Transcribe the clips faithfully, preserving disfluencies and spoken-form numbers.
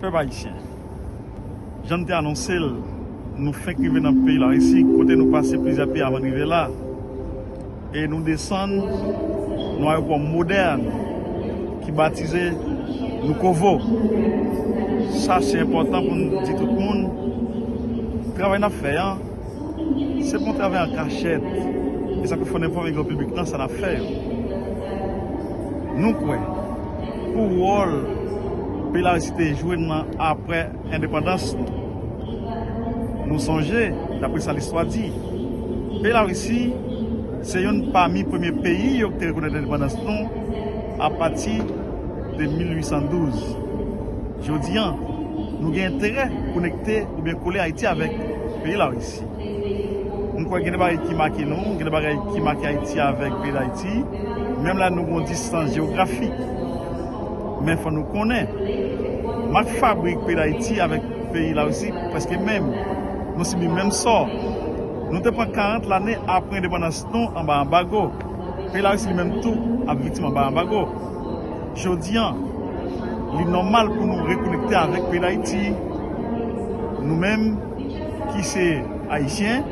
Pèp ayisyen, jan n te anonse l, nou fenk rive nan peyi Larisi, kote nou pase plizyè peyi avan n rive la. E nou desann nan ayewopò modèn ki batize Nukovo. Sa se enpòtan pou n di tout moun, travay n ap fè an, se pa yon travay an kachèt. E sa k fè n enfòme gran piblik lan sa n ap fè yo. Nou kwè pou wòl peyi Larisi te jwe nan apre endepandans nou. Nou sonje, daprè sa listwa di, peyi Larisi se youn pami premye peyi yo ki te rekonèt endepandans nou apati de mil uit san douz. Jodi an, nou gen enterè konekte oubyen kole Ayiti avèk peyi Larisi. M kwè gen de bagay ki make nou, gen de bagay ki make Ayiti avèk peyi Dayiti, menm lè nou gen yon distans jewografik. Men fò nou konnen, mak fabrik peyi Dayiti avèk peyi Larisi prèske menm. Nou sibi menm sò. Nou te pran karant lane apre endepandans nou anba anbago. Peyi Larisi li menm tou ap viktim anba anbago. Jodi an, li nòmal pou nou rekonekte avèk peyi Dayiti. Nou menm ki se Ayisyen,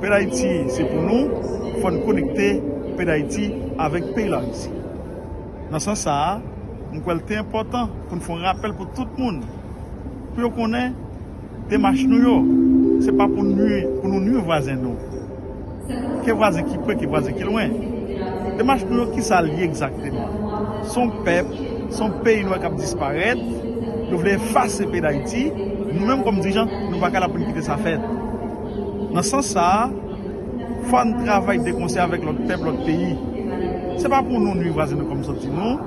peyi Dayiti se pou nou, fò n konekte peyi Dayiti avèk peyi Larisi. Nan sans sa a, m kwè l te enpòtan pou n fè yon rapèl pou tout moun, pou yo konnen demach nou yo, se pa pou nwi, pou nou nwi vwazen nou. Ke vwazen ki pre, ke vwazen ki lwen. Demach nou yo, ki sa l ye egzakteman? Se yon pèp, se yon peyi nou wè k ap disparèt, yo vle efase peyi Dayiti, nou menm kòm dirijan, nou pa ka la pou n kite sa fèt. Nan sans sa a, fò n travay de konsè avèk lòt pèp, lòt peyi. Se pa pou nou nwi vwazen nou kòm sòti nou,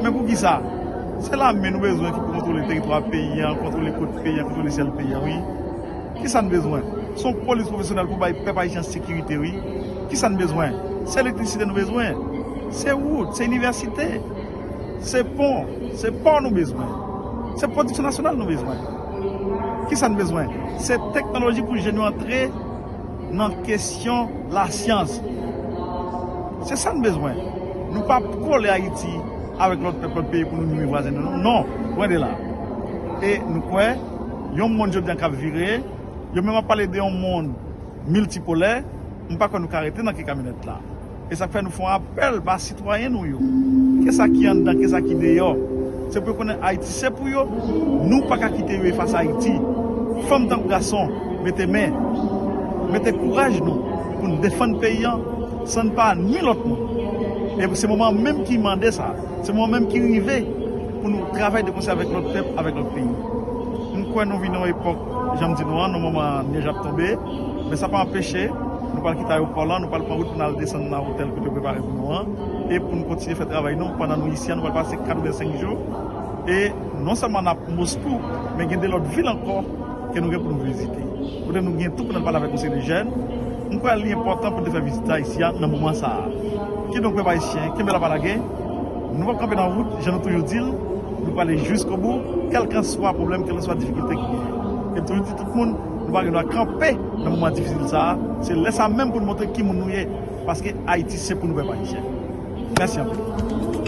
men pou ki sa? Se lame nou bezwen ki pou kontwole teritwa peyi an, kontwole kot peyi an, kontwole syèl peyi an, wi. Ki sa n bezwen? Se yon polis pwofesyonèl pou bay pèp ayisyen sekirite, wi. Ki sa n bezwen? Se elektrisite nou bezwen. Se wout, se inivèsite, se pon, se pò nou bezwen. Se pwodiksyon nasyonal nou bezwen. Ki sa n bezwen? Se teknoloji pou jèn yo antre nan kesyon lasyans. Se sa n bezwen. Nou pa kole Ayiti avèk lòt pèp, lòt peyi pou nou nwi vwazen nou. Non, lwen de la. E nou kwè, yon monn jodi an k ap vire, yo menm ap pale de yon monn miltipolè, m pa kwè nou ka rete nan ke kamyonèt la. E sa k fè nou fè yon apèl ba sitwayen nou yo. Ke sa ki anndan, ke sa ki deyò. Se pou yo konnen Ayiti se pou yo. Nou pa ka kite yo efase Ayiti. Fanm tankou gason, mete men, mete kouraj nou pou n defann peyi an san n pa nwi lòt moun. E se moman menm ki mande sa. Se moman menm ki rive pou nou travay de konsè avèk lòt pèp, avèk lòt peyi. M kwè nou vin nan yon epòk, jan m di nou an, nan moman nyèj ap tonbe, men sa pa anpeche nou pral kite ayewopò lan, nou pral pran wout pou n al desann nan otèl kote yo prepare pou nou an, e pou nou kontinye fè travay nou pandan nou isi a, nou pral pase katrevensenk jou, e non sèlman n ap Moskou, men gen de lòt vil ankò ke nou gen pou nou vizite. Kote nou gen tou pou n al pale avèk yon seri de jèn. M kwè li enpòtan pou n te fè vizit la isi a nan moman sa a. Kidonk, pèp ayisyen, kenbe la pa lage. Nou p ap kanpe nan wout, jan nou toujou di l. Nou prale jiskobou, kèlkanswa pwoblèm, kèlkanswa difikilte ki genyen. E m toujou di tout moun, nou pa gen dwa kanpe nan moman difisil sa a. Se lè sa a menm pou nou montre ki moun nou ye. Paske Ayiti se pou nou, pèp ayisyen. Mèsi anpil.